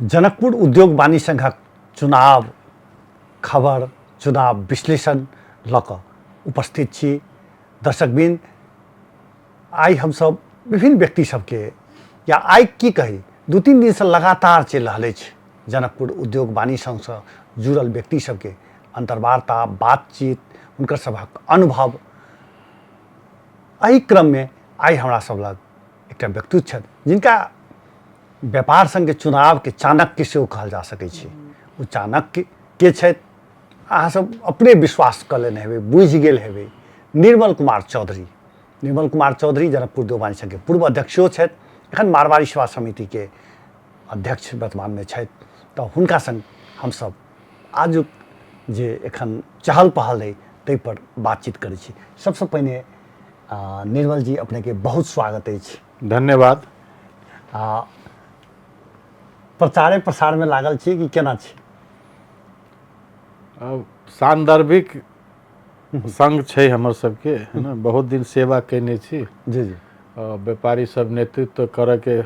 जनकपुर उद्योग वाणिज्य संघक चुनाव खबर, चुनाव विश्लेषण लऽ कऽ उपस्थित छी। दर्शकवृंद, आइ हमसब विभिन्न व्यक्ति सबके, या आइ की कही, 2-3 दिनसँ लगातार चलि रहल अछि जनकपुर उद्योग वाणिज्य संघसँ जुड़ल व्यक्ति सबके अंतर्वार्ता, बातचीत, हुनकर सभक अनुभव। एहि क्रममे आइ हमरा सब लग एकटा व्यक्तित्व छथि जिनका व्यापार संघके चुनावके चाणक्य सेहो कहल जा सकै छै। ओ चाणक्य के छथि अहाँ सब अपने विश्वास कऽ लेने हेबै, बुझि गेल हेबै। निर्मल कुमार चौधरी। निर्मल कुमार चौधरी जनकपुर उद्योग वाणिज्य संघके पूर्व अध्यक्षो छथि, एखन मारवाड़ी सेवा समितिके अध्यक्ष वर्तमानमे छथि। तऽ हुनका संग हमसब आजुक जे एखन चहल पहल अइ ताहिपर बातचीत करै छी। सबसँ पहिने निर्मल जी, अपनेके बहुत स्वागत अछि। धन्यवाद। प्रचारे प्रसारमे लागल छी कि केना छी? सान्दर्भिक संघ छै हमर सबके, है ना, बहुत दिन सेवा केने छी। जी जी। व्यापारी सब नेतृत्व करऽके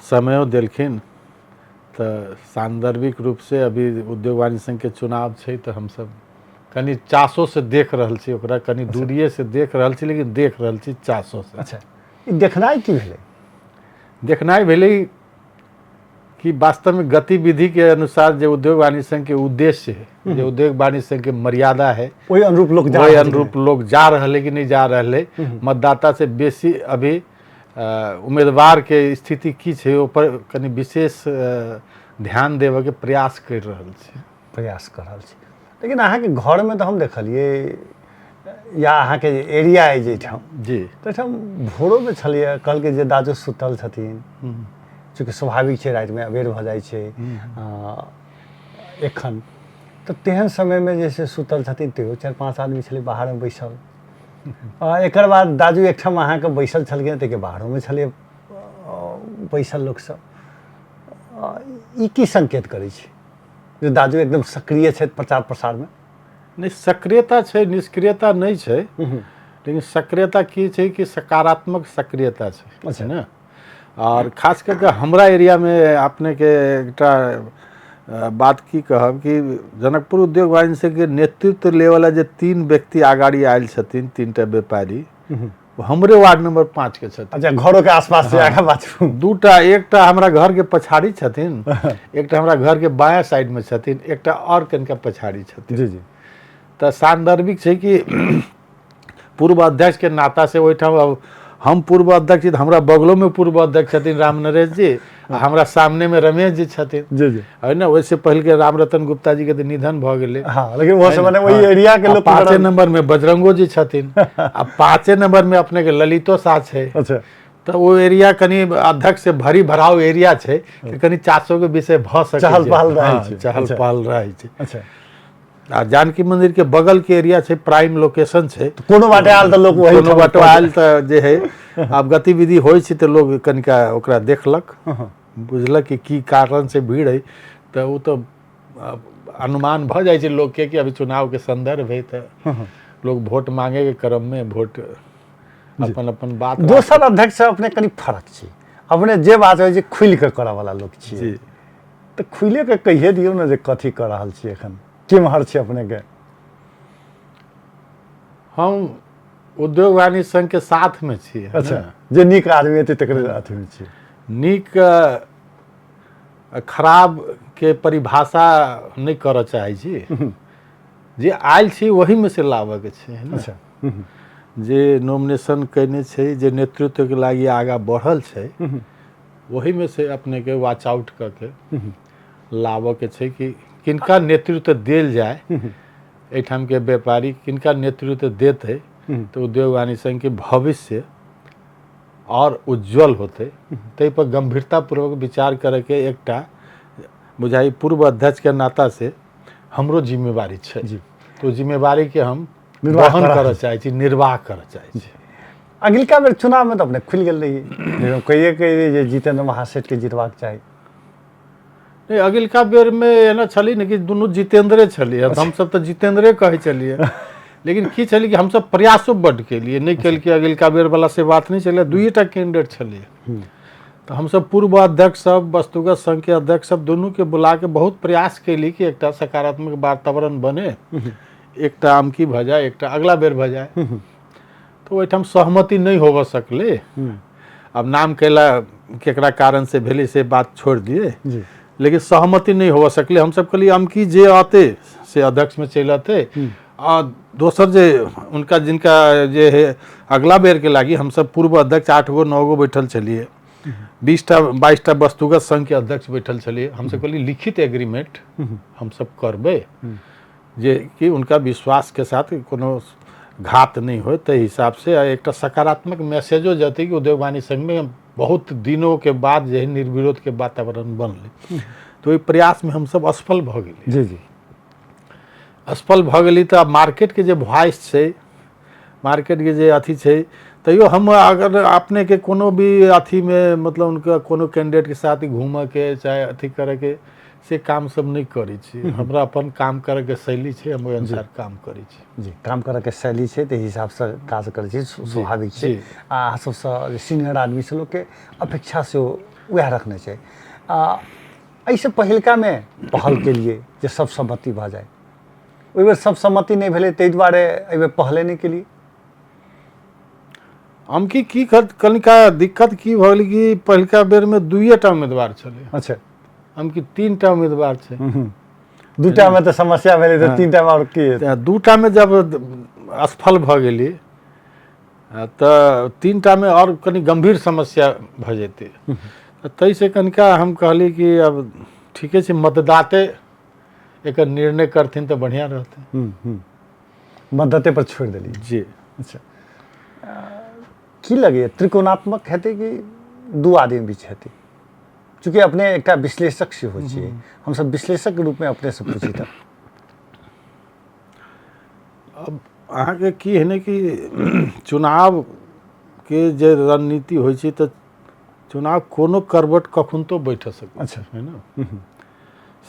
समयो देलखिन, तऽ सान्दर्भिक रूपसँ अभी उद्योग वाणिज्य संघके चुनाव छै, तऽ हमसब कनि चासोसँ देख रहल छी ओकरा, कनि दूरिएसँ देख रहल छी, लेकिन देख रहल छी चासोसँ। अच्छा, ई देखनाइ की भेलै? देखनाइ भेलै कि वास्तवमे गतिविधिके अनुसार जे उद्योग वाणिज्य संघके उद्देश्य है, जे उद्योग वाणिज्य संघके मर्यादा है, ओहि अनुरूप लोग जा ओहि रहल छै। अनुरूप लोग जा रहल है कि नहि जा रहल है। मतदाता से बेसी अभी उम्मीदवार के स्थिति की छै ओपर कनि विशेष ध्यान देबऽके प्रयास करि रहल छै। प्रयास कऽ रहल छी, लेकिन अहाँके घरमे तऽ हम देखलियै, या अहाँके जे एरिया अइ जाहिठाम ताहिठाम भोरोमे छलैए, कहलकै जे दाजो सुतल छथिन। चूँकि स्वाभाविक छै रातिमे अबेर भऽ जाइ छै एखन, तऽ तेहन समयमे जे छै सुतल छथिन, तैयो 4-5 आदमी छलै बाहरमे बैसल। एकर बाद दाजू एकठाम अहाँके बैसल छलखिन, ताहिके बाहरोमे छलै बैसल लोकसब। ई की संकेत करै छै जे दाजू एकदम सक्रिय छथि प्रचार प्रसारमे? नहि, सक्रियता छै, निष्क्रियता नहि छै, लेकिन सक्रियता की छै कि सकारात्मक सक्रियता छै। ने? आओर खास कऽ कऽ हमरा एरियामे अपनेके एकटा बात की कहब कि जनकपुर उद्योग वाणिज्य के नेतृत्व लेवला जे 3 व्यक्ति आगाड़ी आयल छथिन, 3टा व्यापारी, ओ हमरे वार्ड नंबर 5 के छथिन। अच्छा, घरों के आसपास से आगा बाजू। 2टा, एकटा हमरा घर के पछाड़ी छथिन, एकटा हमरा घर के बायां साइड में छथिन, एकटा और कनिका पछाड़ी छथिन। जी जी। तऽ सान्दर्भिक छै कि पूर्व अध्यक्ष के नाता से ओहिठाम अब हम पूर्व अध्यक्ष छी, तऽ हमरा बगलो में पूर्व अध्यक्ष छथिन राम नरेश जी, आ हमरा सामने में रमेश जी छथिन। जी जी। है ना, ओहिसे पहले राम रतन गुप्ता जी के तऽ निधन भऽ गेलै। हाँ, लेकिन वो सब मने वही एरिया के लोग 5 नंबर में बजरंगो जी छथिन, आ 5 नंबर में अपने के ललितो शाह छै। तऽ ओ एरिया कनि अध्यक्ष से भरी भराव एरिया छै, तऽ कनि चासो के विषय भऽ सकै चहल पहल रहै छै। चहल पहल रहै छै। अच्छा। आ जानकी मंदिर के बगल के एरिया छै, प्राइम लोकेशन छै, कोनो बाटे आयल तऽ लोक वही कोनो बाटे आयल तऽ जे है आब गतिविधि होइ छै तऽ लोग कनिका ओकरा देखलक, बुझलक कि की कारण से भीड़ है, तऽ ओ तऽ अनुमान भऽ जाइ छै लोकके कि अभी चुनाव के संदर्भ है, तऽ लोग वोट मांगे के क्रम में वोट अपन अपन बात। दोसर अध्यक्ष से अपने कनि फरक छी, अपने जे बात होइ छै खुलि कऽ करऽ वाला लोक छी। तऽ खुले के कहिए दियौ ने जे कथी कऽ रहल छी एखन, केम्हर छै अपने के? हम उद्योग वाणिज्य संघ के साथ में छी। है अच्छा, ने? जे नीक आदमी हेतै तकरे साथ में छी। नीक खराब के परिभाषा नहि करऽ चाहै छी, जे आयल छी ओहीमे से लाबऽके छै, है ने? जे नॉमिनेशन कयने छै, जे नेतृत्वके लागि आगाँ बढ़ल छै, ओहीमे से अपनेके वॉच आउट कऽ के लाबऽके छै कि किनका नेतृत्व देल जाय, एहिठामके व्यापारी किनका नेतृत्व देतै तऽ उद्योग वाणिज्य संघके भविष्य आओर उज्जवल होतै। ताहि पर गंभीरतापूर्वक विचार करैके एकटा बुझाइ पूर्व अध्यक्षके नाता से हमरो जिम्मेवारी छै। तो जिम्मेवारीके हम निर्वाह वहन करऽ करऽ चाहै छी, निर्वाह करऽ चाहै छी। अगिलका बेर चुनावमे तऽ अपने खुलि गेल रही, कहिए कहिए जे जितेन्द्र महासेठ के जितबाक चाही। नहि, अगिलका बेरमे एना छलै ने कि दुनू जितेन्द्रे छलियै, हमसब तऽ जितेन्द्रे कहै छलियै, लेकिन की छलै कि हमसब प्रयासो बड्ड केलियै, नहि केलकै अगिलका बेर वाला से बात नहि छलै, 2टा कैंडिडेट छलियै। तऽ हमसब पूर्व अध्यक्ष सब, वस्तुगत संघके अध्यक्ष सब दुनूके बुला के बहुत प्रयास केली कि एकटा सकारात्मक वातावरण बने, एकटा अमकी भऽ जाय, एकटा अगला बेर भऽ जाय। तऽ ओहिठाम सहमति नहि होबऽ सकलै। अब नाम कैला केकरा कारण से भेलै से बात छोड़ि दिए, लेकिन सहमति नहि होबऽ सकलै। हमसब कहलियै अमकी जे अतै से अध्यक्षमे चलि अतै, आ दोसर जे उनका जिनका जे है अगला बेरके लागि हमसब पूर्व अध्यक्ष 8 गो 9 गो बैठल छलियै, 20टा 22टा वस्तुगत संघके अध्यक्ष बैठल छलियै। हमसब कहलियै लिखित एग्रीमेंट हमसब करबै जे कि उनका विश्वासके साथ कोनो घात नहि होय, ताहि हिसाबसँ एकटा सकारात्मक मैसेजो जतै कि उद्योग वाणिज्य संघमे बहुत दिनों के बाद जे है निर्विरोध के वातावरण बनलै। तऽ ओहि प्रयासमे हमसब असफल भऽ गेलियै। जी जी। असफल भऽ गेली तऽ आब मार्केटके जे वॉइस छै, मार्केटके जे अथी छै, तैयो हम अगर अपनेके कोनो भी अथीमे मतलब उनका कोनो कैंडिडेटके साथ घूमऽके चाहे अथी करऽके से काम सब नहि करै छी। हमरा अपन काम करऽके शैली छै, हम ओहि अनुसार काम करै छी। जी, काम करऽके शैली छै ताहि हिसाबसँ काज करै छी, स्वाभाविक छै। आ अहाँ सबसँ सीनियर आदमी से लोकके अपेक्षा सेहो वएह रखने छै। आ एहिसँ पहिलकामे पहल केलियै जे सब सहमति भऽ जाय, ओहि बेर सब सहमति नहि भेलै ताहि दुआरे एहि बेर पहले नहि केलियै। हम की की कनिका दिक्कत की भऽ गेलै कि पहिलका बेरमे 2टा उम्मीदवार छलै। अच्छा। हम कि 3टा उम्मीदवार छै। 2टा मे तऽ समस्या भेलै तऽ 3टा मे आओर की हेतै? 2टा मे जब असफल भऽ गेली तऽ 3टा मे आओर कनि गंभीर समस्या भऽ जेतै। ताहिसँ कनिका हम कहली कि अब ठीके छै, मतदाते एकर निर्णय करथिन तऽ बढ़िआँ रहतै। मतदाते पर छोड़ि देलियै। जी। अच्छा, की लगैए त्रिकोणात्मक हेतै कि 2 आदमी बीच हेतै? चूँकि अपने एकटा विश्लेषक सेहो छियै, हमसब विश्लेषक रूपमे अपनेसँ पूछी तऽ। अब अहाँके की है ने कि चुनावके जे रणनीति होइ छै तऽ चुनाव कोनो करवट कखनो बैठ सकै। अच्छा। है ना।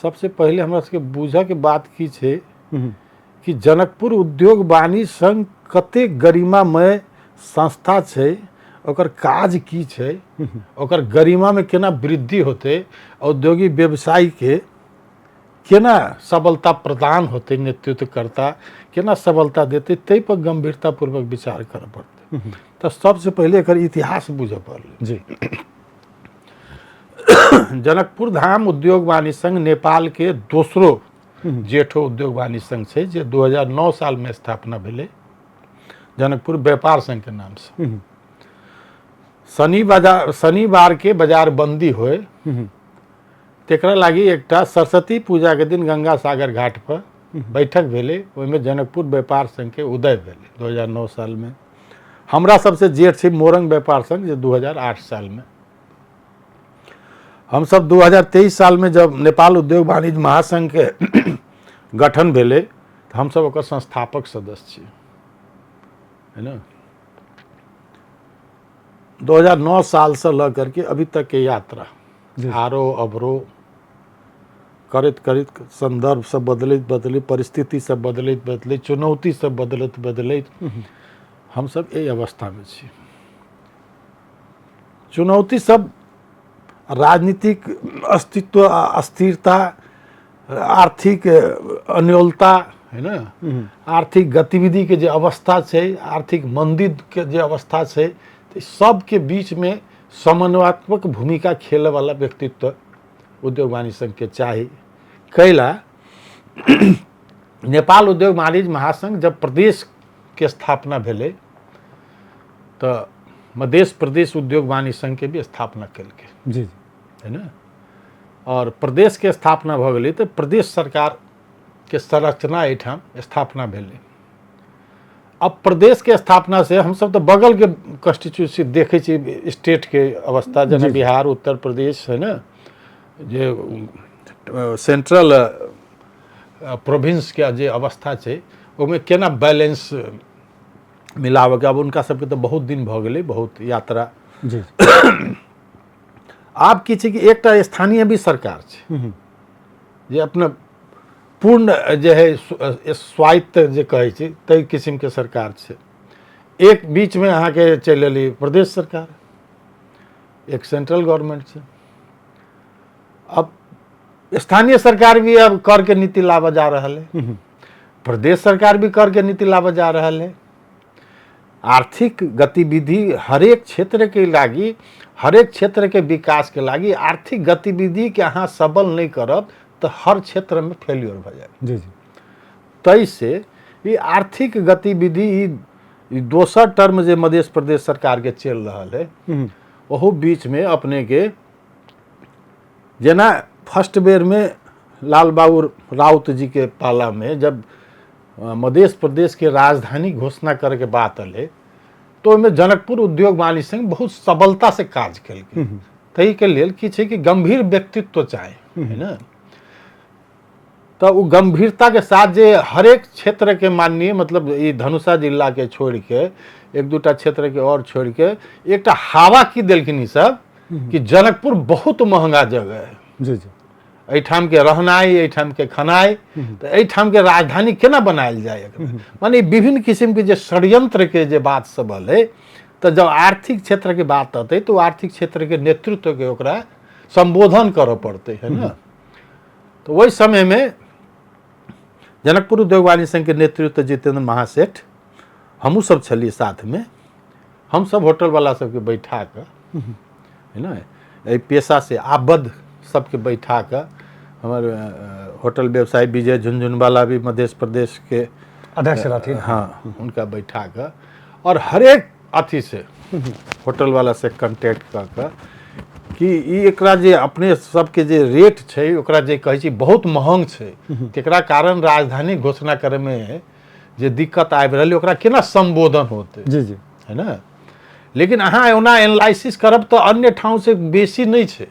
सबसे पहिले हमरा सबके बूझऽके बात की छै कि जनकपुर उद्योग वाणिज्य संघ कतेक गरिमामय संस्था छै, ओकर काज की छै, ओकर गरिमामे केना वृद्धि होतै, औद्योगिक व्यवसायीके केना सबलता प्रदान होतै, नेतृत्वकर्ता केना सबलता देतै, ताहि पर गंभीरतापूर्वक विचार करऽ पड़तै। तऽ सबसे पहिले एकर इतिहास बुझऽ पड़लै। जी। जनकपुर धाम उद्योग वाणिज्य संघ नेपाल के दोसरो जेठो उद्योग वाणिज्य संघ छै जे 2009 साल में स्थापना भेलै जनकपुर व्यापार संघ के नाम से। शनिवार के बाजार बंदी होए तेकरा लागि एकटा सरस्वती पूजा के दिन गंगा सागर घाट पर बैठक भेलै, ओहिमे जनकपुर व्यापार संघ के उदय भेलै 2009 साल में। हमरा सबसे जेठ छै मोरंग व्यापार संघ जे 2008 साल में। हम सब 2023 साल में जब नेपाल उद्योग वाणिज्य महासंघ के गठन भेलै तऽ हम सब ओकर संस्थापक सदस्य छी, है ना। 2009 साल से लऽ करके अभी तक के यात्रा आरोह अवरोह करैत करैत संदर्भ सब बदलैत बदलैत परिस्थिति सब बदलैत बदलैत चुनौती सब बदलैत बदलैत हम सब एहि अवस्था में छी। चुनौती सब राजनीतिक अस्तित्व अस्थिरता, आर्थिक अन्योलता, है ना, आर्थिक गतिविधि के जे अवस्था छै, आर्थिक मंदी के जे अवस्था छै, तऽ सबके बीच में समन्वयात्मक भूमिका खेले वाला व्यक्तित्व उद्योग वाणिज्य संघ के चाही। कैला नेपाल उद्योग वाणिज्य महासंघ जब प्रदेश के स्थापना भेलै तऽ मध्य प्रदेश उद्योग वाणिज्य संघ के भी स्थापना केलकै। जी जी। है ना। और प्रदेश के स्थापना भऽ गेलै तऽ प्रदेश सरकार के संरचना एहिठाम स्थापना भेलै। अब प्रदेश के स्थापना से हम सब तऽ बगल के कॉन्स्टिट्यूंसी देखै छी स्टेट के अवस्था, जेना बिहार, उत्तर प्रदेश, है ना, जे सेंट्रल प्रोविंस के जे अवस्था छै ओहिमे केना बैलेंस मिलाबऽके। आब हुनका सबके तऽ बहुत दिन भऽ गेलै, बहुत यात्रा। जी। आब की छै कि एकटा स्थानीय भी सरकार छै जे अपना पूर्ण जे है स्वायत्त जे कहै छै ताहि किसिमके सरकार छै। एक बीचमे अहाँके चलि एलै प्रदेश सरकार, एक सेंट्रल गवर्नमेंट छै। अब स्थानीय सरकार भी अब कर के नीति लाबऽ जा रहल है, प्रदेश सरकार भी कर के नीति लाबऽ जा रहल है। आर्थिक गतिविधि हरेक क्षेत्र के लागी, हरेक क्षेत्र के विकास के लागी आर्थिक गतिविधि के अहाँ सबल नहीं करब तो हर क्षेत्र में फेल्योर भऽ जायत। जी जी। ताहिसँ ई आर्थिक गतिविधि ई दोसर टर्म जे मध्य प्रदेश सरकार के चलि रहल है, ओहू बीचमे अपने के जेना फर्स्ट बेरमे लाल बाबू राउत जी के पाला में जब मध्य प्रदेश के राजधानी घोषणा करे के बात अले तो ओहिमे जनकपुर उद्योग वाणिज्य संघ बहुत सबलता से काज केलकै। ताहि के लेल की छै कि गंभीर व्यक्तित्व चाही, है ना। तऽ ओ गंभीरता के साथ जे हरेक क्षेत्र के माननीय, मतलब ई धनुषा जिला के छोड़ के एक दूटा क्षेत्र के और छोड़ के एकटा हवा की देलखिन ई सब कि जनकपुर बहुत महंगा जगह है। जी जी। एहिठाम के रहनाइ, एहिठाम के खनाइ, तऽ एहिठाम के राजधानी केना बनायल जाय, माने विभिन्न किस्म के जे षड्यंत्र के जे बात सब हलै, तऽ जब आर्थिक क्षेत्र के बात अतै तऽ ओ आर्थिक क्षेत्र के नेतृत्व के ओकरा संबोधन करऽ पड़तै, है ना। तऽ ओहि समय में जनकपुर उद्योग वाणिज्य संघ के नेतृत्व जितेंद्र महासेठ, हमहूँ सब छलियै साथ में, हम सब होटल वाला सबके बैठा कऽ, है ना, एहि पेशा से आबद्ध सबके बैठा कऽ, हमर होटल व्यवसायी विजय झुनझुनवाला भी मध्य प्रदेश के अध्यक्ष रहथिन, हाँ, हुनका बैठा कऽ और हरेक अथी से होटल वाला से कॉन्टेक्ट कऽ कऽ कि ई एकरा जे अपने सबके जे रेट छै ओकरा जे कहै छी बहुत महग छै, तेकरा कारण राजधानी घोषणा करैमे जे दिक्कत आबि रहल ओकरा केना संबोधन होतै। जी जी। है ना। लेकिन अहाँ ओना एनालिसिस करब तऽ अन्य ठाम से बेसी नहि छै,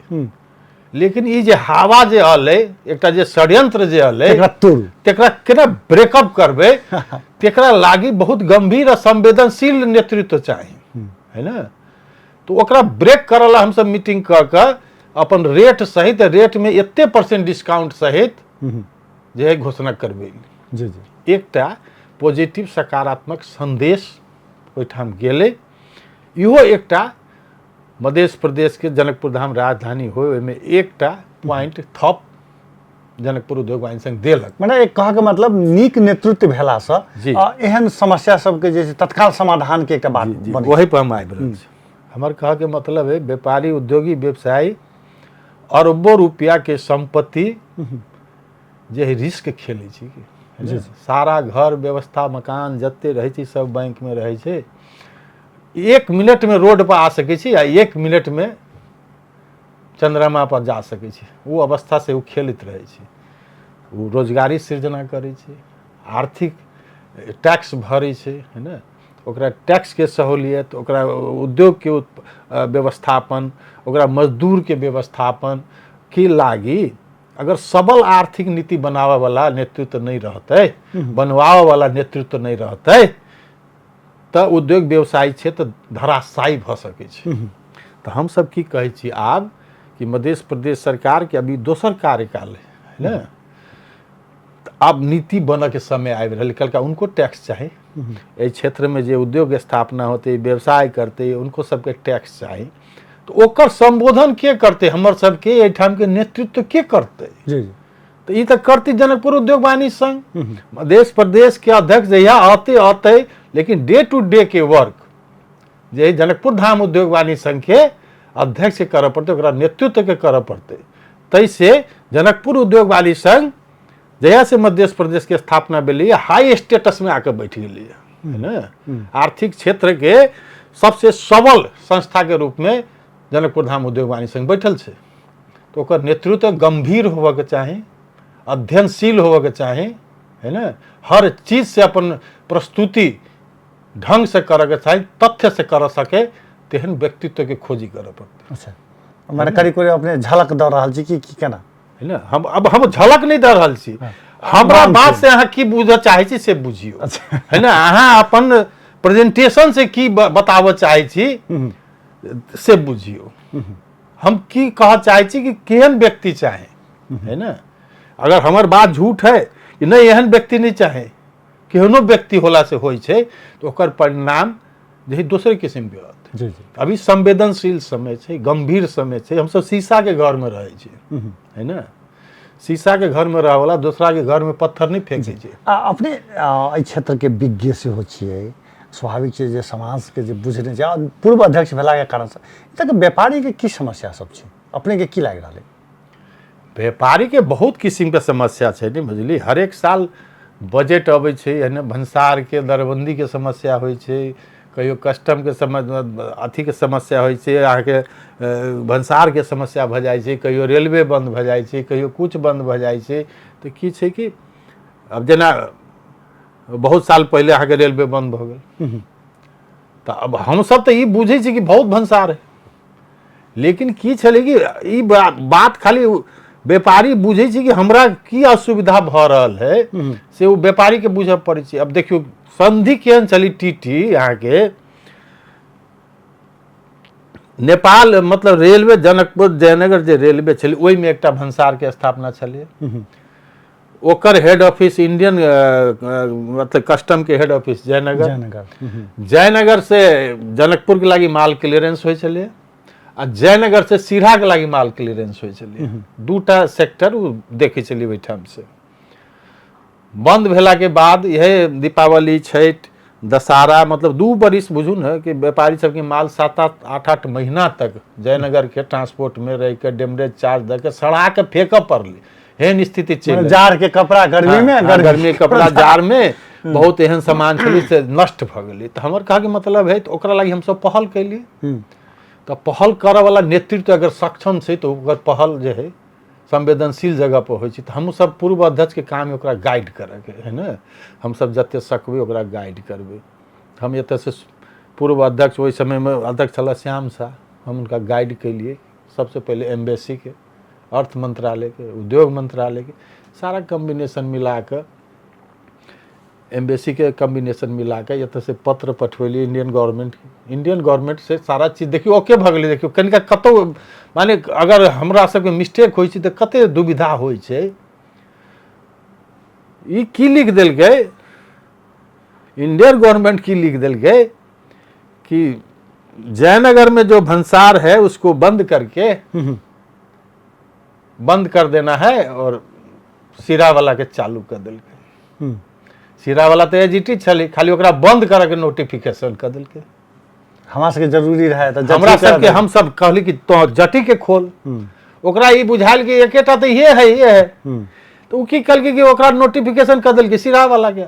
लेकिन ई जे हवा जे अलै, एकटा जे षड्यंत्र जे अलै, तेकरा तोड़ू, तेकरा केना ब्रेकअप करबै, तेकरा लागी बहुत गंभीर आ संवेदनशील नेतृत्व चाही, है ना। तो ओकरा ब्रेक करऽ ला हमसब मीटिंग कऽ कऽ अपन रेट सहित, रेट में एते परसेंट डिस्काउंट सहित जे है घोषणा करबै। जी जी। एकटा पॉजिटिव सकारात्मक संदेश ओहिठाम गेलै। इहो एकटा मध्य प्रदेश के जनकपुर धाम राजधानी हो, ओहिमे एकटा पॉइंट थप जनकपुर उद्योग वाणिज्य संघ देलक। मने एक कहके मतलब नीक नेतृत्व भेलासँ जी। एहन समस्या सबके जे छै तत्काल समाधान के एकटा बात बनै। वही पर हम आबि रहल छी। हमर कहके मतलब है व्यापारी उद्योगी व्यवसायी अरबों रुपया के संपत्ति जे है रिस्क खेलै छै कि, जी, जी। सारा घर व्यवस्था मकान जते रहै छै सब बैंक में रहै छै। 1 मिनट में रोड पर आ सकै छी आ 1 मिनट में चंद्रमा पर जा सकै छी। ओ अवस्था से ओ खेलैत रहै छै। ओ रोजगारी सृजना करै छै, आर्थिक टैक्स भरै छै, है ना। ओकरा टैक्स के सहूलियत, ओकरा उद्योग के व्यवस्थापन, ओकरा मजदूर के व्यवस्थापन के लागी अगर सबल आर्थिक नीति बनावे वाला नेतृत्व नहीं रहतै, बनवावे वाला नेतृत्व नहीं रहतै, तऽ उद्योग व्यवसाय क्षेत्र धराशायी भऽ सकै छै। तऽ हमसब की कहै छी आब कि मध्य प्रदेश सरकार के अभी दोसर कार्यकाल है, है ना। तऽ आब नीति बनऽ के समय आबि रहल है। कलका उनको टैक्स चाही, एहि क्षेत्र में जे उद्योग स्थापना होतै, व्यवसाय करतै, उनको सबके टैक्स चाही। तऽ ओकर संबोधन के करतै? हमर सबके एहिठाम के नेतृत्व के करतै? जी जी। तऽ ई तऽ करती जनकपुर उद्योग वाणिज्य संघ। मध्य प्रदेश के अध्यक्ष जहिया अते अते, लेकिन डे टू डे के वर्क जे जनकपुर धाम उद्योग वाणिज्य संघ के अध्यक्ष के करऽ पड़तै, ओकरा नेतृत्व के करऽ पड़तै। ताहिसँ जनकपुर उद्योग वाणिज्य संघ जहिया से मध्य प्रदेश के स्थापना भेलै, हाई स्टेटस में आके बैठ गेलै, है ना। आर्थिक क्षेत्र के सबसे सबल संस्था के रूप में जनकपुर धाम उद्योग वाणिज्य संघ बैठल छै। तऽ ओकर नेतृत्व गंभीर होबऽके चाही, अध्ययनशील होबऽके चाही, है ना। हर चीज से अपन प्रस्तुति ढंग से करऽके चाही, तथ्य से करऽ सके, तेहन व्यक्तित्व के खोजी करऽ पड़तै। अच्छा, मने करीब करीब अपने झलक दऽ रहल छी कि केना, है ना। हम अब हम झलक नहीं दऽ रहल छी, हमरा बात से अहाँ की बुझऽ चाहै छी से बुझियौ, अच्छा। है ना। अहाँ अपन प्रेजेंटेशन से की बताबऽ चाहै छी से बुझियौ। हम की कहऽ चाहै छी कि केहन व्यक्ति चाहे, है ना। अगर हमर बात झूठ है कि नहीं, एहन व्यक्ति नहीं चाहे, केहनो व्यक्ति होला से होइ छै, तऽ ओकर परिणाम जे है दोसरे किस्म के होतै। पड़तै। जी जी। अभी संवेदनशील समय छै, गंभीर समय छै। हमसब शीशाके घरमे रहै छी, है ने? शीशाके घरमे रहैवला दोसराके घरमे पत्थर नहि फेंकै छै। आ अपने एहि क्षेत्रके विज्ञ सेहो छियै, स्वाभाविक छै जे समाजके जे बुझने छै, आ पूर्व अध्यक्ष भेलाके कारणसँ एतऽके व्यापारीके की समस्या सब छै, अपनेके की लागि रहल है? व्यापारीके बहुत किसिमके समस्या छै ने, बुझली। हरेक साल बजट अबै छै, एहने भनसारके दरबन्दीके समस्या होइ छै, कहियो कस्टमके अथीके समस्या होइ छै, अहाँके भनसारके समस्या भऽ जाइ छै, कहियो रेलवे बन्द भऽ जाइ छै, कहियो किछु बन्द भऽ जाइ छै। तऽ की छै कि आब जेना बहुत साल पहिले अहाँके रेलवे बन्द भऽ गेल, तऽ अब हमसब तऽ ई बुझै छी कि बहुत भनसार है, लेकिन की छलै कि ई बात खाली व्यापारी बुझै छै कि हमरा की असुविधा भऽ रहल है, से ओ व्यापारीके बुझऽ पड़ै छै। अब देखियौ संधि केहन छलै, टी टी अहाँके नेपाल मतलब रेलवे जनकपुर जयनगर जे रेलवे छलै ओहिमे एकटा भंसारके स्थापना छलै, ओकर हेड ऑफिस इंडियन मतलब कस्टम के हेड ऑफिस जयनगर, जयनगर से जनकपुर के लागि माल क्लियरेंस होइ छलै आ जयनगर से सीढ़ा के लागि माल क्लियरेंस होइ छलै। दूटा सेक्टर ओ देखै छलै ओहिठाम से। बंद भेला के बाद यह दीपावली, छठि, दशहरा, मतलब 2 बरिस बुझू ने कि व्यापारी सबके माल 7-8 8-8 महीना तक जयनगर के ट्रांसपोर्ट में रह के डेमरेज चार्ज दे के सड़ा के फेंकऽ पड़लै, एहन स्थिति चलि जाड़ के कपड़ा गर्मी में, गर्मी के कपड़ा जाड़ में बहुत एहन सामान छलै से नष्ट भऽ गेलै। तऽ हमर कहके मतलब है तऽ ओकरा लागि हमसब पहल कैली। तऽ पहल करऽ वाला नेतृत्व अगर सक्षम छै तऽ ओकर पहल जे है संवेदनशील जगह पर होइ छै। तऽ हमहूँ सब पूर्व अध्यक्षके काम है ओकरा गाइड करऽके है ने, हमसब जते सकबै ओकरा गाइड करबै। हम एतऽसँ पूर्व अध्यक्ष ओहि समयमे अध्यक्ष छलाह श्याम शाह, हम हुनका गाइड केलिए। सबसँ पहिले एम्बेसीके, अर्थ मंत्रालयके, उद्योग मंत्रालयके सारा कॉम्बिनेशन मिलाकऽ, एम्बेसीके कॉम्बिनेशन मिलाकऽ एतऽसँ पत्र पठबेलियै इंडियन गवर्नमेंटके। इंडियन गवर्नमेंट से सारा चीज देखियौ ओके भऽ गेलै। देखियौ कनिका कतहु माने अगर हमरा सबके मिस्टेक होइ छै तऽ कते दुविधा होइ छै। ई की लिख देलकै इंडियन गवर्नमेंट, की लिख देलकै कि जयनगर में जो भंसार है उसको बंद करके बंद कर देना है और सिरा वाला के चालू कर देलकै। सिरा वाला तऽ एजीटी छलै, खाली ओकरा बंद करऽ के नोटिफिकेशन कर देलकै। हमरा सबके जरूरी रहै तऽ हमरा सबके हम सब कहली कि तो जटी के खोल। ओकरा ई बुझायल कि एकेटा तऽ ये है ये है, तऽ ओ की कहलकै कि ओकरा नोटिफिकेशन कर देलकै सिरा वाला के।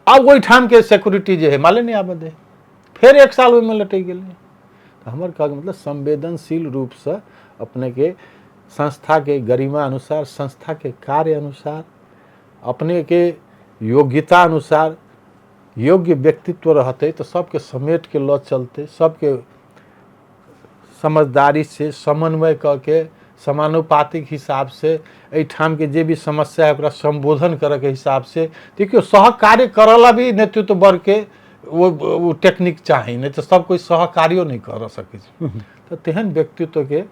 आब ओहिठाम के सिक्योरिटी जे है माले नहि आबऽ दे, फेर 1 साल ओहिमे लटकि गेलै। तऽ हमर कहके मतलब संवेदनशील रूपसँ अपनेके संस्थाके गरिमा अनुसार, संस्थाके कार्य अनुसार, अपनेके योग्यता अनुसार योग्य व्यक्तित्व रहतै तऽ सबके समेट के लऽ चलतै, सबके समझदारी से समन्वय कऽ के समानुपातिक हिसाब से एहिठामके जे भी समस्या है ओकरा संबोधन करऽके हिसाब से। देखियौ सहकार्य करऽ ला भी नेतृत्व वर्गके वो टेक्निक चाही, नहि तऽ सब कोइ सहकार्यो नहि कर सकै छै। तऽ तेहन व्यक्तित्वके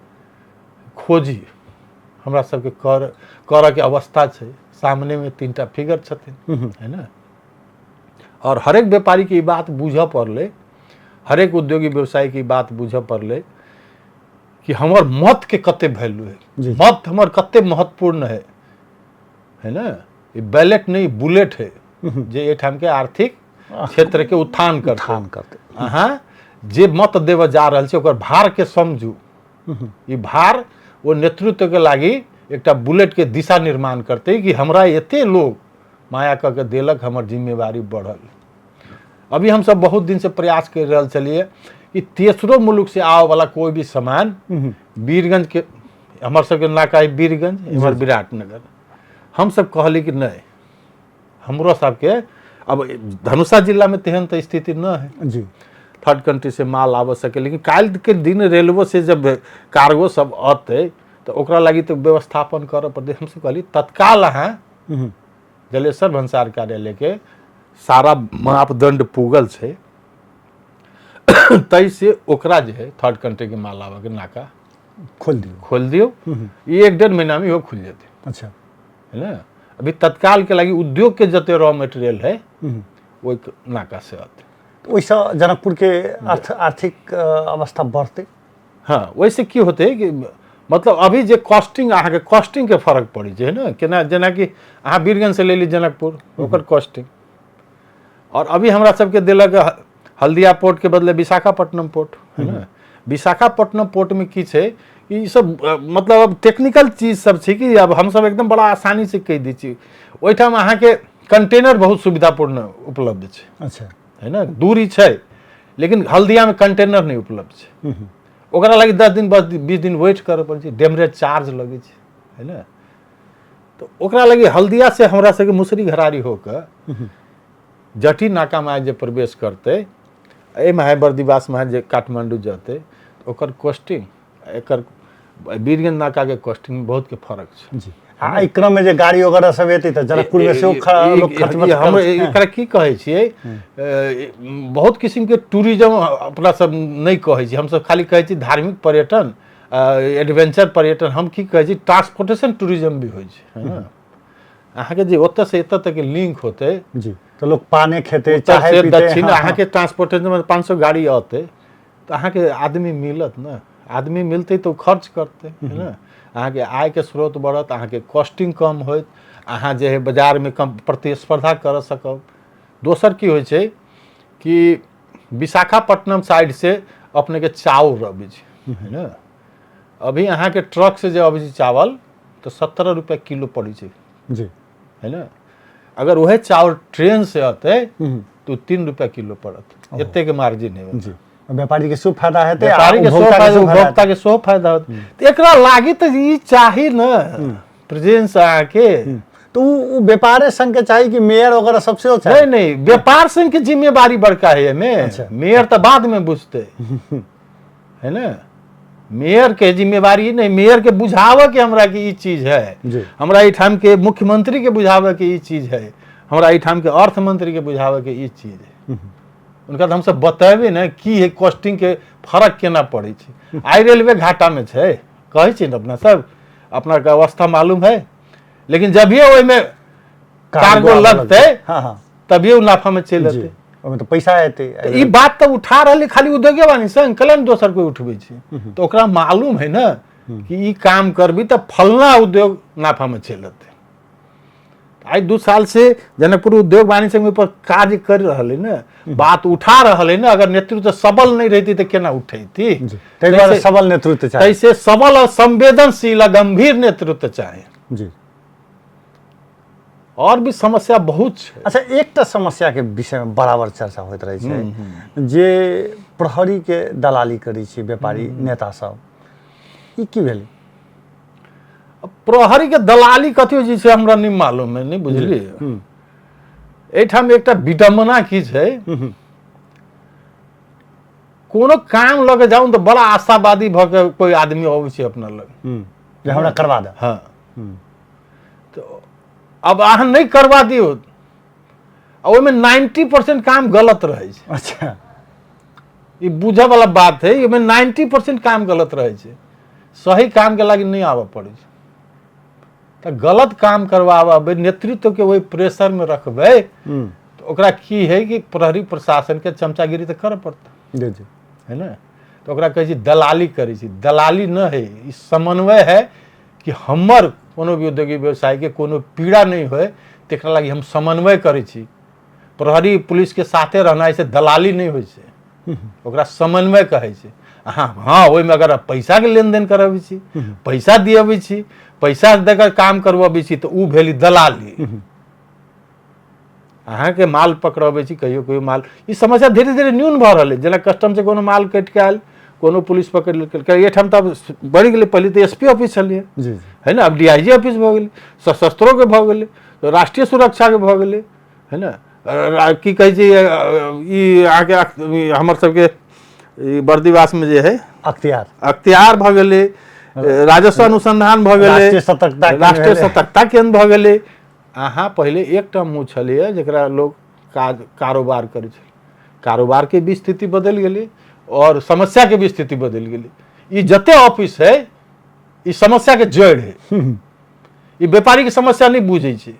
खोजी हमरा सबके करऽके अवस्था छै। सामनेमे 3टा फिगर छथिन, है ने? और हरेक व्यापारीके ई बात बुझऽ पड़लै, हरेक उद्योगी व्यवसायीके ई बात बुझऽ पड़लै कि हमर मत के कते वैल्यू है, मत हमर कते महत्वपूर्ण है, है ने? ई बैलेट नहीं बुलेट है जे एहिठाम के आर्थिक क्षेत्र के उत्थान करतै। अहाँ जे मत देबऽ जा रहल छी ओकर भार के समझू। ई भार ओ नेतृत्व के लागि एकटा बुलेट के दिशा निर्माण करतै कि हमरा एते लोग माया कऽ के देलक, हमर जिम्मेवारी बढ़ल। अभी हम सब बहुत दिन से प्रयास कर रहल छलियै कि तेसरो मुल्क से आवे वाला कोई भी सामान वीरगंज के, हमर सबके नाका है वीरगंज, इम्हर विराटनगर, हम सब कहली कि नहीं हमरो सबके अब धनुषा जिला में तेहन तो स्थिति न है जी, थर्ड कंट्री से माल आबऽ सके, लेकिन काल्हि के दिन रेलवे से जब कार्गो सब अतै तऽ ओकरा लागि तऽ व्यवस्थापन करऽ पड़तै। हमसब कहली तत्काल अहाँ जलेसर भंसार कार्यालय के सारा मापदंड पुगल छै तै से ओकरा जे है थर्ड कंट्री के माल आबऽ के नाका खोल दियौ, खोल दियौ। ई 1-1.5 महीना में इहो खुलि जेतै। अच्छा, है ना? अभी तत्काल के लागि उद्योग के जते रॉ मटेरियल है ओहि नाका से अतै। ओहिसँ जनकपुरके अर्थ आर्थिक अवस्था बढ़तै। हँ, ओहिसँ की होतै कि मतलब अभी जे कॉस्टिंग अहाँके कॉस्टिंगके फरक पड़ै छै ने, केना जेनाकि अहाँ बीरगंजसँ लेली जनकपुर ओकर कॉस्टिंग, और अभी हमरा सबके देलक हल्दिया पोर्टके बदले विशाखापट्टनम पोर्ट है ने। विशाखापट्टनम पोर्टमे की छै कि ई सब मतलब अब टेक्निकल चीज सब छै कि अब हमसब एकदम बड़ा आसानी से कहि दै छी। ओहिठाम अहाँके कंटेनर बहुत सुविधापूर्ण उपलब्ध छै। अच्छा। है ने, दूरी छै लेकिन हल्दियामे कंटेनर नहि उपलब्ध छै, ओकरा लागि 10 दिन 20 दिन वेट करऽ पड़ै छै, डेमरेज चार्ज लगै छै, है ने। तऽ ओकरा लागि हल्दिया से हमरा सबके मुसरी घरारी होके जटी नाकामे आइ जे प्रवेश करतै, एहिमे है बर्दिवासमे जे काठमाण्डू जेतै, ओकर कॉस्टिंग एकर बीरगंज नाकाके कॉस्टिंग बहुतके फरक छै। जी। आ एहि क्रममे जे गाड़ी वगैरह सब एतै तऽ जनकपुरमे सेहो लोक खर्च बर्च हम एकरा की कहै छियै, बहुत किसिमके टूरिज्म अपना सब नहि कहै छी, हमसब खाली कहै छी धार्मिक पर्यटन, एडवेंचर पर्यटन। हम की कहै छी ट्रांसपोर्टेशन टूरिज्म भी होइ छै, है ने। अहाँके जे ओतऽ से एतऽ तक लिंक होतै जी, तऽ लोक पाने खेतै, चाय पीतै, दक्षिण अहाँके ट्रांसपोर्टेशन 500 गाड़ी अतै तऽ अहाँके आदमी मिलत ने, आदमी मिलतै तऽ ओ खर्च करतै, है ने। अहाँके आयके स्रोत बढ़त, अहाँके कॉस्टिंग कम होयत, अहाँ जे है बाजारमे कम प्रतिस्पर्धा कर सकब। दोसर की होइ छै कि विशाखापट्टनम साइडसँ अपनेके चाउर अबै छै, है ने। अभी अहाँके ट्रकसँ जे अबै छै चावल तऽ 17 रुपैआ किलो पड़ै छै जी, है ने। अगर वह चावल ट्रेन से अतै तो 3 रुपया किलो पड़त, एते के मार्जिन है जी। व्यापारी के सेहो फायदा हेतै, व्यापारी के सेहो फायदा, उपभोक्ता के सेहो फायदा होतै। तऽ एकरा लागी तऽ ई चाही ने प्रेजेंस अहाँके। तो उ व्यापारे संघ के चाही कि मेयर वगैरह सब सेहो चाही? नहीं नहीं, व्यापार संघ के जिम्मेवारी बड़का है एमे। अच्छा। मेयर तऽ बाद में बुझते है ना, मेयर के जिम्मेवारी नहीं, मेयर के बुझावे के हमरा के ई चीज है, हमरा एहिठाम के मुख्यमंत्री के बुझावे के ई चीज है, हमरा एहिठाम के अर्थ मंत्री के बुझावे के ई चीज है। उनका तो हमसब बतेबे ने की है कॉस्टिंग के फरक केना पड़ै छै। आइ रेलवे घाटा में छै, कहै छी ने अपना सब, अपना के अवस्था मालूम है, लेकिन जभिए ओहिमे कार्गो लगतै हाँ हाँ, तभिए ओ नाफा में चलि जेतै, ओहिमे तऽ पैसा एतै। ई बात तऽ उठा रहल खाली उद्योगे वाणी संघ, कलन दोसर कोई उठबै छै तऽ ओकरा मालूम है ने कि ई काम करबी तऽ फलना उद्योग नाफा में चलि जेतै। आइ 2 साल से जनकपुर उद्योग वाणिज्य संघ पर कार्य कर रहल है ने, बात उठा रहल है ने। अगर नेतृत्व सबल नहीं रहती तऽ केना उठैती? ताहि दुआरे सबल नेतृत्व चाही, तैसे सबल और संवेदनशील आ गंभीर नेतृत्व चाही जी। और भी समस्या बहुत छै। अच्छा, एकटा समस्या के विषय में बराबर चर्चा होइत रहै छै जे प्रहरी के दलाली करै छै व्यापारी नेता सब, ई की भेलै? प्रहरी के दलाली कथी होइ छै हमरा नहीं मालूम है, नहीं बुझलियै। एहिठाम एकटा विडम्बना की छै, कोनो काम लऽ के जाउ तऽ बड़ा आशावादी भऽ के कोई आदमी अबै छै अपना लग जे हमरा करवा दे। हाँ, तो अब अहाँ नहि करवा दियौ, ओहिमे 90% काम गलत रहै छै। अच्छा, ई बुझऽ वाला बात है, ओहिमे 90% काम गलत रहै छै, सही काम के लागि नहि आबऽ पड़ै छै। तऽ गलत काम करवाबे नेतृत्व के ओहि प्रेशर में रखबै तऽ ओकरा की है कि प्रहरी प्रशासन के चमचागिरी तऽ करऽ पड़तै जी जी, है ने। तऽ ओकरा कहै छै दलाली करै छै, दलाली न है, ई समन्वय है कि हमर कोनो भी औद्योगिक व्यवसायके कोनो पीड़ा नहि होय तकरा लागि हम समन्वय करै छी। प्रहरी पुलिस के साथे रहनाइ से दलाली नहि होइ छै, ओकरा समन्वय कहै छै। अहाँ हाँ ओहिमे अगर पैसाके लेनदेन करबै छी, पैसा दिअबै छी, पैसा दऽ कऽ काम करबबै छी तऽ ओ भेली दलाली। अहाँके माल पकड़बै छी, कहियो कहियो माल, ई समस्या धीरे धीरे न्यून भऽ रहल है। जेना कस्टम से कोनो माल कटि कऽ आयल, कोनो पुलिस पकड़ि लेलकै, एहिठाम तऽ आब बढ़ि गेलै, पहिले तऽ एस पी ऑफिस छलियै जी जी, है ने, आब डी I ji office भऽ गेलै, सशस्त्रोके भऽ गेलै, राष्ट्रीय सुरक्षाके भऽ गेलै, है ने। की कहै छै ई अहाँके हमर सबके ई बर्दिवासमे जे है अख्तियार, अख्तियार भऽ गेलै, राजस्व अनुसंधान भऽ गेलै, राष्ट्रीय सतर्कता केन्द्र राष्ट्रीय भेलै। सतर्कता केन्द्र भऽ गेलै। अहाँ पहिले एकटा मुँह छलैए जकरा लोक काज कारोबार करै छलै, कारोबारके भी स्थिति बदलि गेलै और समस्याके भी स्थिति बदलि गेलै। ई जते ऑफिस है ई समस्याके जड़ि है, ई व्यापारीके समस्या नहि बुझै छै।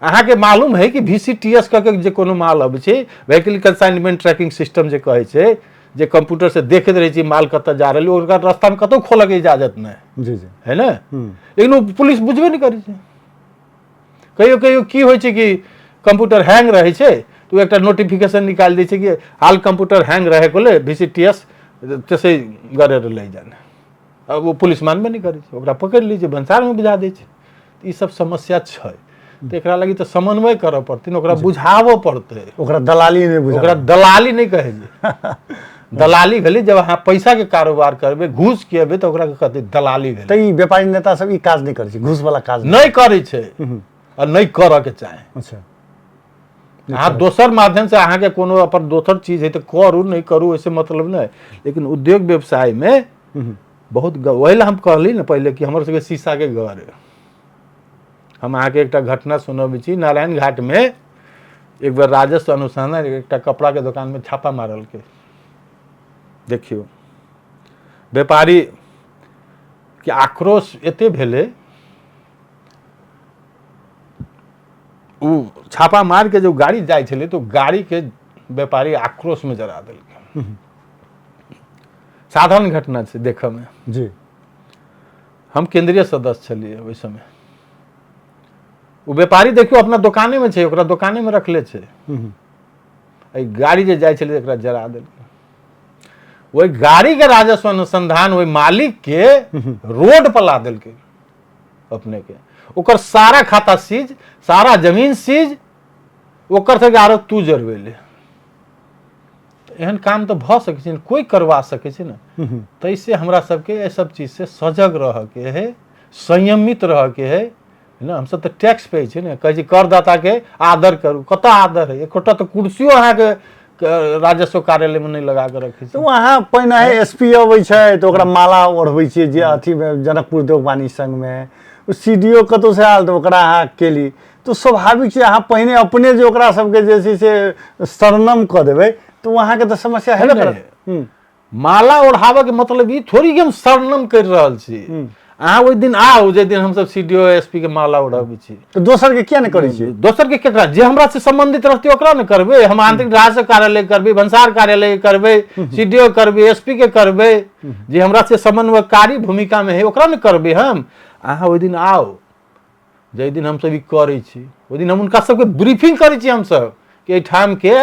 अहाँके मालूम है कि VCTS कऽ के जे कोनो माल अबै छै, व्हीकल कंसाइनमेंट ट्रैकिंग सिस्टम जे कहै छै, जे कंप्यूटर से देखैत रहै छै माल कतऽ जा रहल, ओकरा रास्तामे कतहु खोलऽके इजाजत नहि। जी जी। है ने? लेकिन ओ पुलिस बुझबे नहि करै छै। कहियो कहियो की होइ छै कि कंप्यूटर हैंग रहै छै, तऽ ओ एकटा नोटिफिकेशन निकालि दै छै कि हाल कंप्यूटर हैंग रहेकोले VCTS त्यसै गरेर लैजाने। आब ओ पुलिस मानबे नहि करै छै, ओकरा पकड़ि लै छै, भनसारमे बुझा दै छै। ई सब समस्या छै, तऽ एकरा लागि तऽ समन्वय करऽ पड़तै ने, ओकरा बुझाबऽ पड़तै। ओकरा दलाली नहि बुझा, ओकरा दलाली नहि कहै छै। दलाली भेलै जब अहाँ पैसाके कारोबार करबै, घूस खिएबै, तऽ ओकरा कहतै दलाली भेलै। तऽ ई व्यापारी नेता सब ई काज नहि करै छै, घूस वाला काज नहि करै छै आ नहि करऽ के चाही। अच्छा। अहाँ दोसर माध्यम से अहाँके कोनो अपन दोसर चीज है तऽ करू, नहि करू ओहिसे मतलब नहि, लेकिन उद्योग व्यवसायमे बहुत ओहि लए हम कहली ने पहिले कि हमर सबके शीशाके घर है। हम अहाँके एकटा घटना सुनबै छी। नारायण घाटमे एक बेर राजस्व अनुसंधान एकटा कपड़ाके दोकानमे छापा मारलकै। देखियौ, व्यापारी के आक्रोश एते भेलै, ओ छापा मार के जब गाड़ी जाइ छलै तऽ गाड़ी के व्यापारी आक्रोशमे जरा देलकै। साधारण घटना छै देखऽमे। जी। हम केंद्रीय सदस्य छलियै ओहि समय। ओ व्यापारी देखियौ अपना दोकानेमे छै, ओकरा दोकानेमे रखले छै। एहि गाड़ी जे जाइ छलै एकरा जरा देलकै। ओहि गाड़ीके राजस्व अनुसंधान ओहि मालिकके रोड पर ला देलकै अपनेके। ओकर सारा खाता सीज, सारा जमीन सीज, ओकर सबके आरो तू जरबेले। एहन काम तऽ भऽ सकै छै ने, कोइ करवा सकै छै ने। ताहिसँ हमरा सबके एहि सब चीजसँ सजग रहऽके है, संयमित रहऽके है ने। हमसब तऽ टैक्स पे छै ने, कहै छी करदाताके आदर करू, कतऽ आदर है? एकोटा तऽ कुर्सियो अहाँके राजस्व कार्यालयमे नहि लगा कऽ रखै छै। तऽ अहाँ पहिने एस पी अबै छै तऽ ओकरा माला ओढ़बै छियै जे अथीमे जनकपुर उद्योग वाणिज्य संघमे, ओ सी डी ओ कतहुसँ आयल तऽ ओकरा अहाँ केली, तऽ स्वाभाविक छै अहाँ पहिने अपने जे ओकरा सबके जे छै से शरणम कऽ देबै तऽ ओ अहाँके तऽ समस्या हेबे करत। माला ओढ़ाबऽके मतलब ई थोड़ी कि हम शरणम करि रहल छी। अहाँ ओहि दिन आउ जाहि दिन हमसब C D O S P के माला ओढ़ाबै छी। तऽ दोसरके किया नहि करै छी? दोसरके केकरा, जे हमरा से सम्बन्धित रहतै ओकरा ने करबै। हम आंतरिक राजस्व कार्यालय करबै, भंसार कार्यालय करबै, सी डी ओ करबै, एस पी के करबै, जे हमरा से समन्वयकारी भूमिकामे है ओकरा ने करबै हम। अहाँ ओहि दिन आउ जाहि दिन हमसब ई करै छी, ओहि दिन हम हुनका सबके ब्रीफिंग करै छी हमसब कि एहिठामके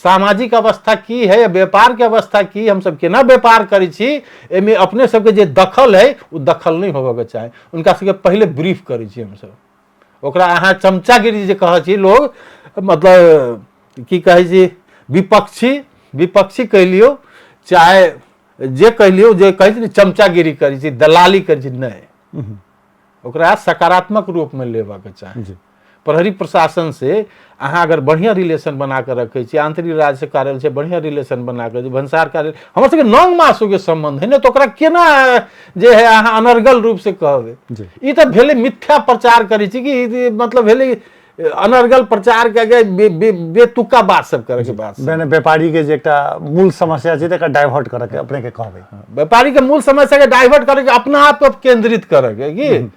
सामाजिक अवस्था की है, व्यापारके अवस्था की, हमसब केना व्यापार करै छी, एहिमे अपने सबके जे दखल है ओ दखल नहि होबऽके चाही। हुनका सबके पहिले ब्रीफ करै छी हमसब। ओकरा अहाँ चमचागिरी जे कहै छी लोग, मतलब की कहै छी, विपक्षी, विपक्षी कहि लियौ चाहे जे कहि लियौ, जे कहै छी ने चमचागिरी करै छी, दलाली करै छी, नहि, ओकरा सकारात्मक रूपमे लेबाके चाही। प्रहरी प्रशासन से अहाँ अगर बढ़िआँ रिलेशन बना कऽ रखै छी, आंतरिक राज्य कार्यालय से बढ़िआँ रिलेशन बना कऽ, भंसार कार्यालय हमर सबके नंग मासुके सम्बन्ध है ने, तऽ ओकरा केना जे है अहाँ अनर्गल रूप से कहबै? ई तऽ भेलै मिथ्या प्रचार करै छी कि मतलब भेलै अनर्गल प्रचार कऽ के बेतुका बात सब करैके बात। मैंने व्यापारी के जे एकटा मूल समस्या छै तकरा डाइवर्ट करऽ के अपने के कहबै। व्यापारी के मूल समस्या के डाइवर्ट करके अपना आप पर केंद्रित करऽ के कि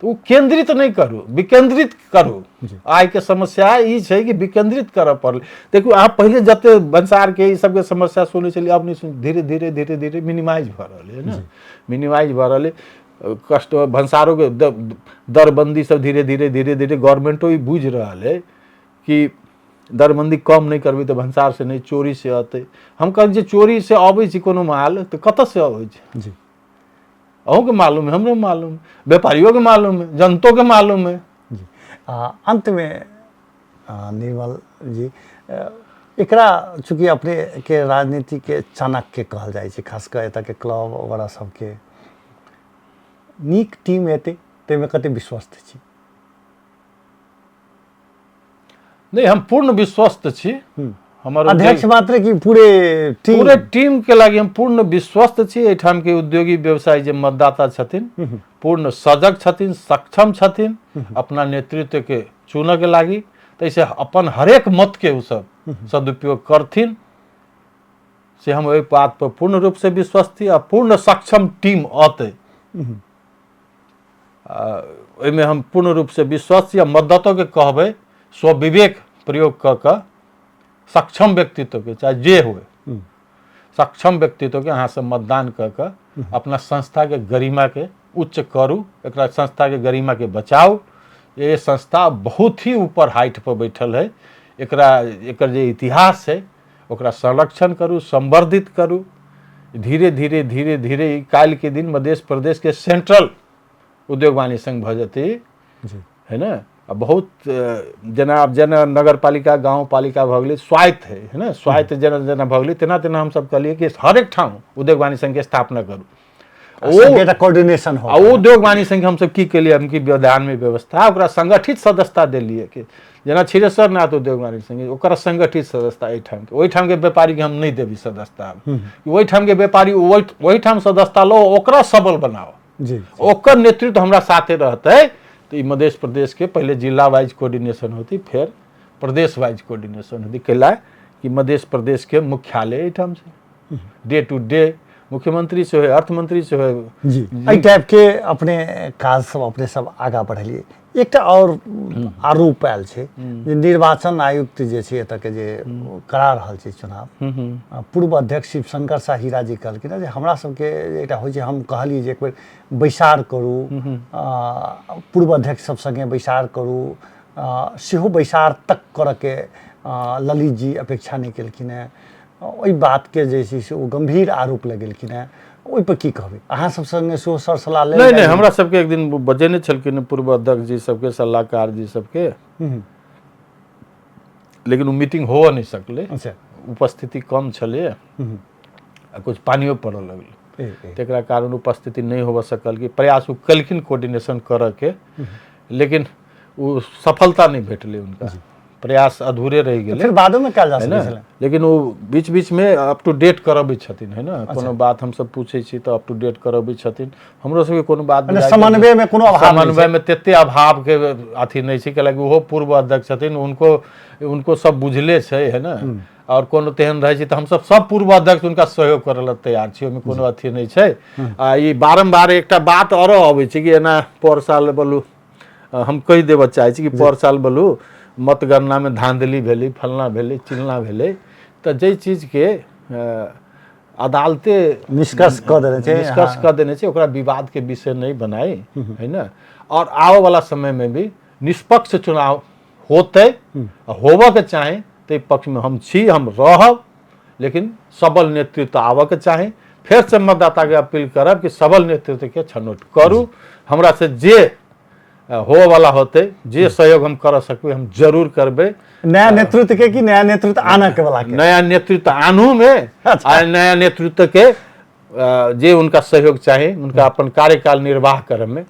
तऽ ओ केंद्रित नहि करू, विकेंद्रित करू। आइ के समस्या ई छै कि विकेंद्रित करऽ पड़लै। देखू अहाँ पहिले जते भंसार के ई सबके समस्या सुनै छलियै अब नहि सुन, धीरे धीरे धीरे धीरे मिनिमाइज भऽ रहलै है ने, मिनिमाइज भऽ रहलै। कष्ट भंसारोके दरबंदी सब धीरे धीरे धीरे धीरे गवर्नमेंटो ई बुझि रहल है कि दरबंदी कम नहि करबै तऽ भंसार से नहि, चोरी से अतै। हम कहै जे चोरी से अबै छै कोनो माल तऽ कतऽ से अबै छै? अहूँके मालूम है, हमरो मालूम है, व्यापारियोके मालूम है, जनतोके मालूम है। जी। अंतमे निर्मल जी, एकरा चूँकि अपने के राजनीति के चाणक्य कहल जाइ छै, खास कऽ एतऽ के क्लब वगैरह सबके नीक टीम एतै ताहिमे कते विश्वस्त छी? नहि, हम पूर्ण विश्वस्त छी। हमर अध्यक्ष मात्र कि पूरे टीम? पूरे टीम के लागि हम पूर्ण विश्वस्त छी। एहिठाम के उद्योगी व्यवसायी जे मतदाता छथिन पूर्ण सजग छथिन, सक्षम छथिन अपना नेतृत्व के चुनऽ के लागि, ताहिसँ अपन हरेक मत के ओ सब सदुपयोग करथिन, से हम ओहि बात पर पूर्ण रूप से विश्वस्त छी। आ पूर्ण सक्षम टीम अतै। ओहिमे हम पूर्ण रूपसँ विश्वस्त छी आ मतदातोके कहबै स्वविवेक प्रयोग कऽ कऽ सक्षम व्यक्तित्वके, चाहे जे हुए, सक्षम व्यक्तित्वके अहाँ सब मतदान कऽ कऽ अपना संस्थाके गरिमाके उच्च करू, एकरा संस्थाके गरिमाके बचाउ। ये संस्था बहुत ही ऊपर हाइट पर बैठल है, एकरा एकर जे इतिहास है ओकरा संरक्षण करू, संवर्धित करू। धीरे धीरे धीरे धीरे ई काल्हिके दिन मध्य प्रदेशके सेंट्रल उद्योग वाणिज्य संघ भऽ जेतै है ने। आ बहुत जेना आब जेना नगर पालिका गाँव पालिका भऽ गेलै, स्वायत्त है, है ने, स्वायत्त जेना जेना भऽ गेलै तेना तेना हमसब कहलियै कि हरेक ठाम उद्योग वाणिज्य संघके स्थापना करू। ओ कोऑर्डिनेशन हो। आ ओ उद्योग वाणिज्य संघ हमसब की केलियै, हम कि विधानमे व्यवस्था ओकरा संगठित सदस्यता देलियै कि जेना क्षीरेश्वर नाथ उद्योग वाणिज्य संघ ओकरा संगठित सदस्यता एहिठामके, ओहिठामके व्यापारीके हम नहि देबी सदस्यता, ओहिठामके व्यापारी ओहिठाम सदस्यता लो, ओकरा सबल बनाओ जी, ओकर नेतृत्व हमरा साथे रहतै तऽ ई मध्य प्रदेशके पहिले जिला वाइज कोऑर्डिनेशन होती, फेर प्रदेश वाइज कोऑर्डिनेशन होती। कैला कि मध्य प्रदेशके मुख्यालय एहिठाम छै, डे टू डे मुख्यमंत्री से होय, अर्थमंत्री से होय जी। एहि टाइपके अपने काज सब अपने सब आगाँ बढ़ेलियै। एकटा आओर आरोप आयल छै जे निर्वाचन आयुक्त जे छै एतऽके जे करा रहल छै चुनाव, पूर्व अध्यक्ष शिवशंकर शाह हीरा जी कहलखिन जे हमरा सबके एकटा होइ छै, हम कहलियै जे एक बेर बैसार करू, पूर्व अध्यक्ष सब सङ्गे बैसार करू, सेहो बैसार तक करऽके ललित जी अपेक्षा नहि केलखिन हेँ। ओहि बातके जे छै से ओ गम्भीर आरोप लगेलखिन हेँ, ओहिपर की कहबै? अहाँ सब सङ्गे सेहो सर सलाह लेल? नहि नहि, हमरा सबके एक दिन बजेने छलखिन पूर्व अध्यक्ष जी सबके, सलाहकार जी सबके, लेकिन ओ मीटिंग होअ नहि सकलै। उपस्थिति कम छलै आ कुछ पानियो पड़ऽ लगलै, तकरा कारण उपस्थिति नहि होबऽ सकल। कि प्रयास ओ केलखिन कोऑर्डिनेशन करऽके, लेकिन ओ सफलता नहि भेटलै, हुनका प्रयास अधूरे रहि गेलै। फिर बादोमे कयल जा सकै छलै, लेकिन ओ बीच बीचमे अप टू डेट करबै छथिन, है ने। कोनो बात हमसब पूछै छी तऽ अप टू डेट करबै छथिन। हमरो सबके कोनो बात समन्वयमे कोनो अभाव, समन्वयमे तते अभावके अथी नहि छै, कैलाकि ओहो पूर्व अध्यक्ष छथिन, उनको उनको सब बुझले छै, है ने। आओर कोनो तेहन रहै छै तऽ हमसब सब पूर्व अध्यक्ष हुनका सहयोग करै लए तैयार छी, ओहिमे कोनो अथी नहि छै। आ ई बारम्बार एकटा बात आरो अबै छै कि एना पर साल बोलू, हम कहि देबऽ चाहै छी कि पर साल बोलू मतगणनामे धाँधली भेलै, फलना भेलै, चिलना भेलै, तऽ जाहि चीजके अदालते निष्कर्ष कऽ देने छै, निष्कर्ष कऽ देने छै, ओकरा विवादके विषय नहि बनाइ, है ने। आओर आबऽवला समयमे भी निष्पक्ष चुनाव होतै, होबऽके चाही, ताहि पक्षमे हम छी, हम रहब, लेकिन सबल नेतृत्व आबऽके चाही। फेरसँ मतदाताके अपील करब कि सबल नेतृत्वके छनौट करू। हमरा से जे होवऽवला होतै, जे सहयोग हम करऽ सकबै, हम जरूर करबै। नया नेतृत्व के कि नया नेतृत्व आनऽ के वाला के? नया नेतृत्व आनू मे, आ नया नेतृत्व के जे उनका सहयोग चाही, उनका अपन कार्यकाल निर्वाह करऽ मे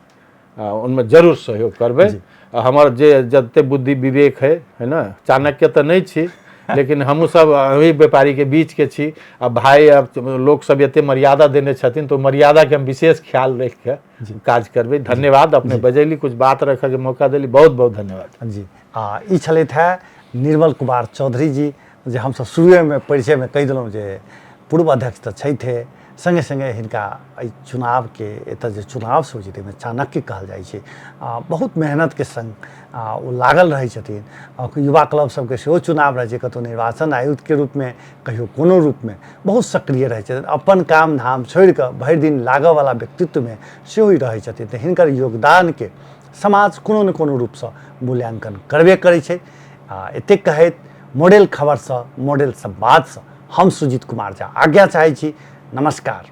उनमे जरूर सहयोग करबै। हमर जे जते बुद्धि विवेक है, है ने, चाणक्य तऽ नहि छी, लेकिन हमहूँ सब अही व्यापारीके बीचके छी, आ भाई अब लोक सब एते मर्यादा देने छथिन तऽ मर्यादाके हम विशेष ख्याल राखि कऽ काज करबै। धन्यवाद, अपने बजैली, कुछ बात रखऽके मौका देली, बहुत बहुत धन्यवाद जी। आ ई छलथि है निर्मल कुमार चौधरी जी, जे हमसब शुरुएमे परिचयमे कहि देलहुँ जे पूर्व अध्यक्ष तऽ छथिए, सङ्गे सङ्गे हिनका एहि चुनावके एतऽ जे चुनाव सब होइ छै ताहिमे चाणक्य कहल जाइ छै। आ बहुत मेहनतके सङ्ग ओ लागल रहै छथिन। युवा क्लब सबके सेहो चुनाव रहै छै, कतहु निर्वाचन आयुक्तके रूपमे, कहियो कोनो रूपमे बहुत सक्रिय रहै छथिन। अपन काम धाम छोड़िकऽ भरि दिन लागऽवला व्यक्तित्वमे सेहो ई रहै छथिन। तऽ हिनकर योगदानके समाज कोनो ने कोनो रूपसँ मूल्याङ्कन करबे करै छै। आ एतेक कहैत मॉडल खबरसँ, मॉडल संवादसँ हम सुजीत कुमार झा आज्ञा चाहै छी। नमस्कार।